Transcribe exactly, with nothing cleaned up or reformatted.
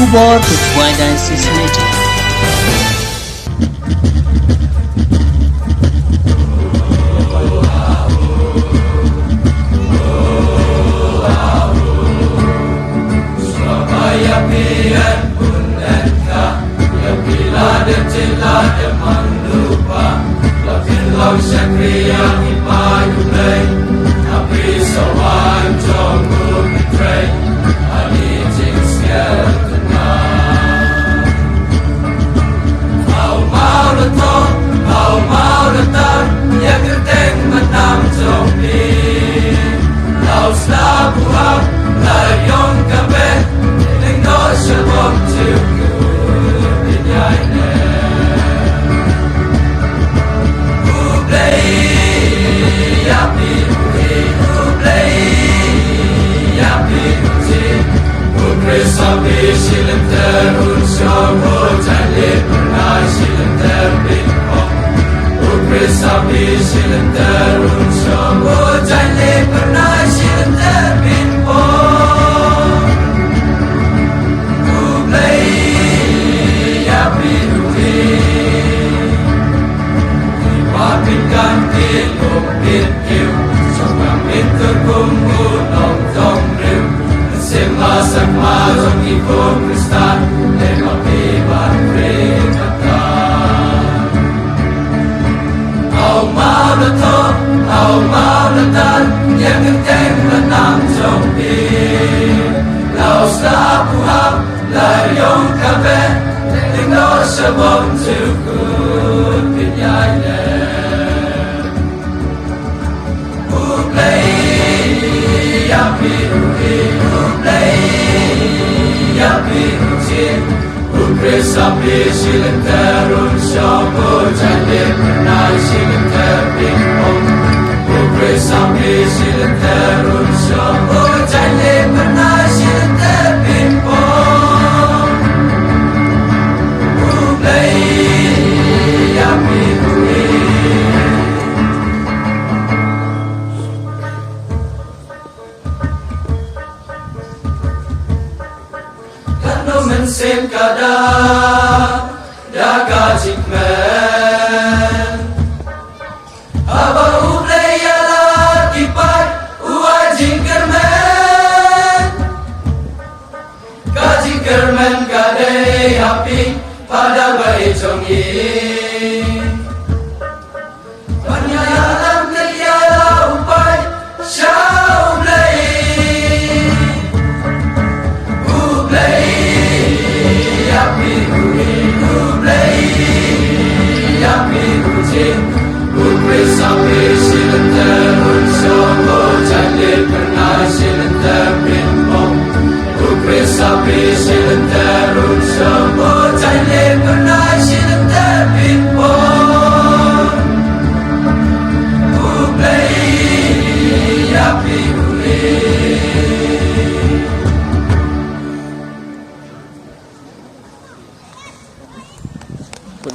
Khubor ka Khwai Diocese Radio. Katno mynsiem ka da da ka jingkmen. Haba U Blei u ïalap ki paid, u ai jingkyrmen. Ka jingkyrmen ka dei ha phi, Phadar baieit jong ngi. Ban ïalam ne ïalam u paid sha U Blei. U Blei ïa phi u ïeit, U Blei ïa phi u jied. U Khrist ha phi shi lynter un shong, u jaiñ leh kyrnai shi lynter phin pom. U Khrist ha phi shi lynter